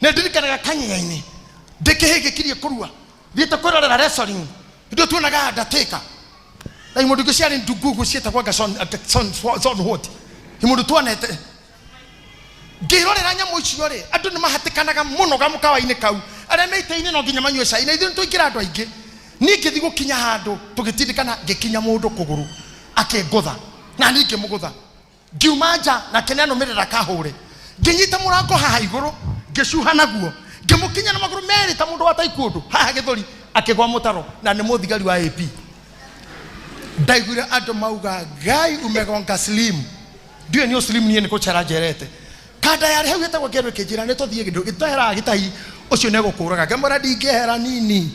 Nĩ ndirikanaga kanyenya-inĩ ndĩ kĩhĩ gĩkirie kũrua, thiĩte kwĩrorera wrestling, ndio tuonaga Undertaker na imũndũ ingĩ ciarĩ ndungu ũguo ciĩtagwo anga Son what, imũndũ tuonete ngĩrorera nyamũ icio rĩ, andũ nĩ mahatĩkanaga mũno gamũkawa-inĩ kau, arĩa me itĩ-inĩ no nginya manyue cai, na ithuĩ nĩ twaingĩra andũ aingĩ. Niĩ ngĩthiĩ gũkinya handũ tũgĩtindĩkana, ngĩkinya mũndũ kũgũrũ akĩngũtha, na niĩ ngĩmũgũtha. Ngiuma nja, nake nĩanũmĩrĩra akahũre. Ngĩnyita mũrango haha igũrũ, ngĩcuha naguo, ngĩmũkinya na magũrũ merĩ ta mũndũ wa taekwondo haha gĩthũri, akĩgwa mũtaro, na nĩ mũthigari wa AP. Ndaiguire andũ mauga, Ngai umegonga slim. Ndiũĩ nĩ ũslim, niĩ nĩ kũcera njerete. Kanda yarĩ hau ĩtagwo Ngeru ĩkĩnjĩra nĩ tũthiĩ gĩtweheraga gĩtahi ũcio nĩ egũkũraga. Ngĩmwĩra ndingĩehera nini.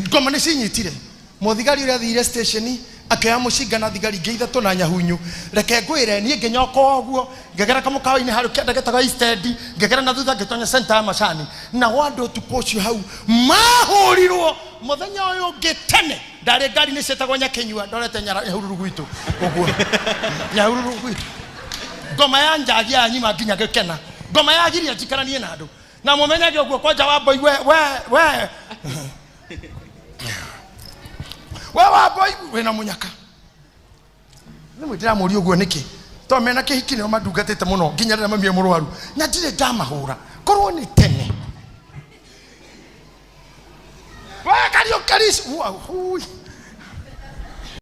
Ngoma nĩ cinyitire. Mũthigari ũrĩa athire station akĩoya mũcinga na thigari ingĩ ithatũ na nyahunyu. Reke ngwĩre, niĩ ngĩnyoka o ũguo, ngĩgera kamũkawa-inĩ harĩa kĩanda getagwo East End, ngĩgera na thutha ngĩtonya center ya macani. Nao andũ ũtukũ ũcio hau mahũrirwo. Mũthenya ũyũ ũngĩ tene ndarĩ ngari-inĩ ciĩtagwo Nyakĩnyua ndorete Nyahururu gwitũ ũguo. Nyahururu gwitũ. Ngoma ya njagi ya nyima nginya ngĩkena. Ngoma yagiria njikaranie na andũ. Na mũmenyage ũguo kwanja Wambũi we we we we Wambũi wĩna mũnyaka. Rĩmwe ndĩramũria ũguo nĩkĩ? Tondũ mena kĩhiki nĩo mandungatĩte mũno nginya rĩrĩa mami e mũrwaru na ndirĩ ndamahũra. Korwo nĩ tene. We Kariũki Hui.